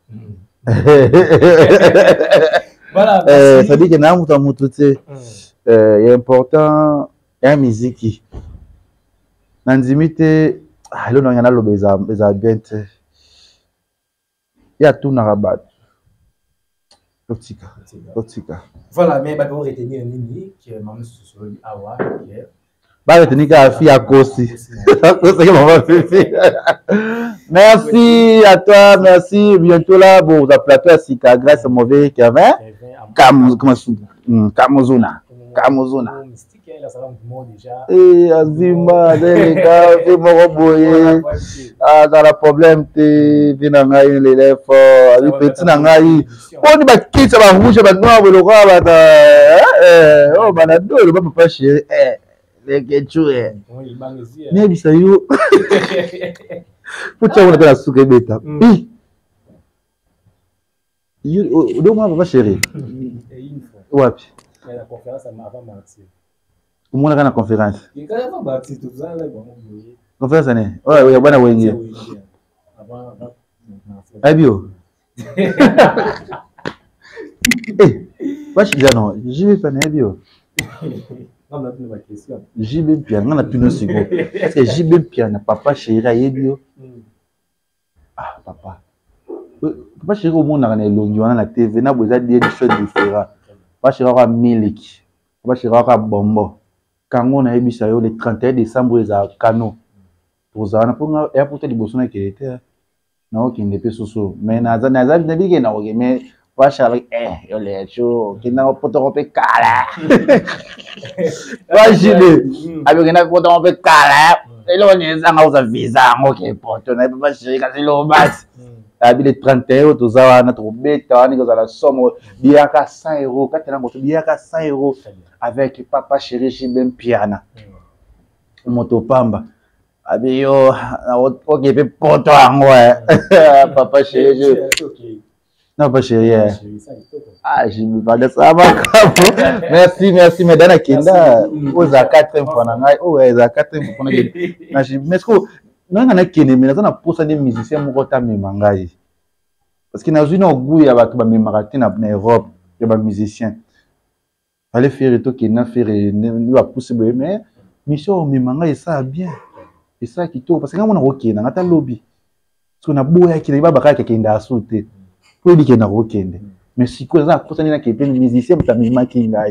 Voilà, eh, c'est-à-dire que na moto ya motu te. Eh, ya important ya miziki. Nandimi te, ah, eloko na nga naloba eza bien te. Ye atunaka bato. Totika, totika. Voilà, mais bato retenir nini que maman Sosolo awa que ba retenir kaka fille akosi. Akosaki maman Fifi. Merci à toi, merci. Bientôt là, bon, vous plateau à Sika grâce à mauvais Kevin. Kamuzuna. Kamuzuna. Eh, azimba azeleka ve moko boye azala problème te vi na ngai lele fort abi petit na ngai poni bakiti ya barouge ba noir boye lokola bata oyo bana do eloba papa chéri lekecu nayebisa yo po tia wana mpe na suka ebeta odomona papa chéri wapi omonaka na conférence conférence ane oyo ya bana wenge ayebi yo bashija no jb mpe nayebi yo jb mpia nga na tuni yo sikoyo est ce que jb mpia na papa chéri ayebi yo? Ah papa, papa chéri omonaka na elongi wana na TV na boye eza deux choses différent. Papa chéri aka miliki, papa chéri aka bonbon. Kango nayebisa yo le 31 décembre ezala kano. Tozala na mpo ya poto liboso nakende te. Naokende mpe soso mais naza naza nabike nakoke mais papa chéri eh yo lecho okenda poto mpe kala. Papa chéri abikenda poto mpe kala. Eloko nini ezanga kozwa visa yango ke poto na ye papa chéri kasi eloko basi abi le 31 oyo toza wana tokobeta wana ekozala somo biyaka 100 euro kati na moto biyaka 100 euro avec papa chéri JB Mpiana moto pamba abi yo oke mpe poto yango papa chéri Non, pas chéri. Ah, je me parle ça va. Merci, merci, mais dana kenda. Oza quatrième fois na ngai. Oh, eza quatrième fois na ngai. Na je mais ce que nanga na kende mais naza na posa de musicien moko ta mema ngai. Parce que nazwi na goût ya bato ba memaka te na Europe ya ba musicien. Fallait faire tokende na faire nde bapusi boye mais mission omema ngai esala bien. Esala kitoko parce que ngai mona kokende nga ta lobi. Soki naboyaki nayebi babakaka kekende asu te. Po yebi kende nakokende. Mais sikoyo naza na posa nde nakende mpe musicien moto amemaki ngai.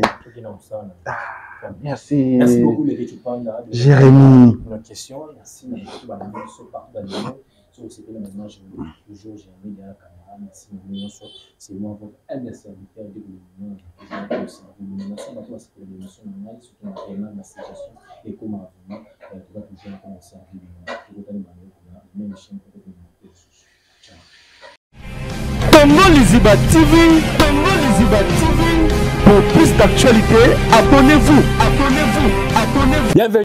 Ah, merci. Merci beaucoup, Leke Chupanda. Jérémy. Pour la question, merci. Toujours Jérémy derrière la caméra. Merci, c'est moi, votre humble serviteur de Merci à toi, c'est vraiment ma situation et comment vraiment, tu vas toujours encore servir. Même chaîne, peut-être Ciao. Congo Liziba TV, Congo Liziba TV. Pour plus d'actualités, abonnez-vous, abonnez-vous, abonnez-vous. Bienvenue.